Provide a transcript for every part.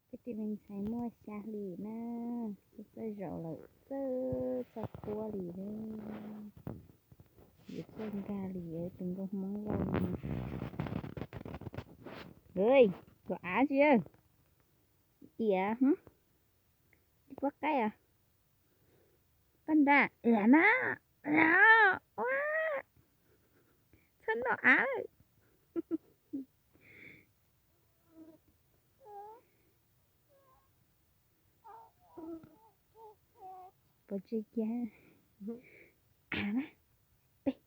Peb tus me ntxhais muaj xya hlis na, txawj zaum lawm, txawj txog puab li, yuav txawj nkag li tus nkauj Hmoob Lauj no. Tus av tsi, tiam, tsis puab qaib os. Paj nram na, ua, txhob noj av. Puas tsis kiag? Av na, peb.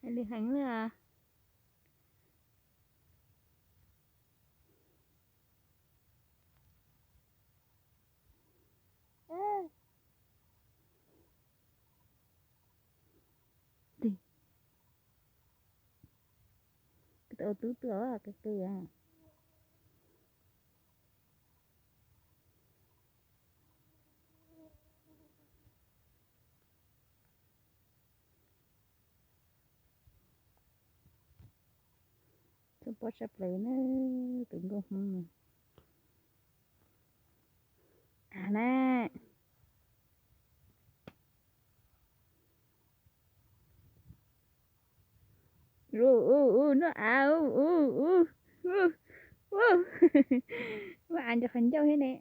Hais lus heev li os. Koj tau tub tuaj qi qi. Txhob pob sab plaws na, tus nkauj Hmoob no. Av na. U, u, u, noj av, u, u, u, u. Muaj av ntawm qhov ncauj thiab ne.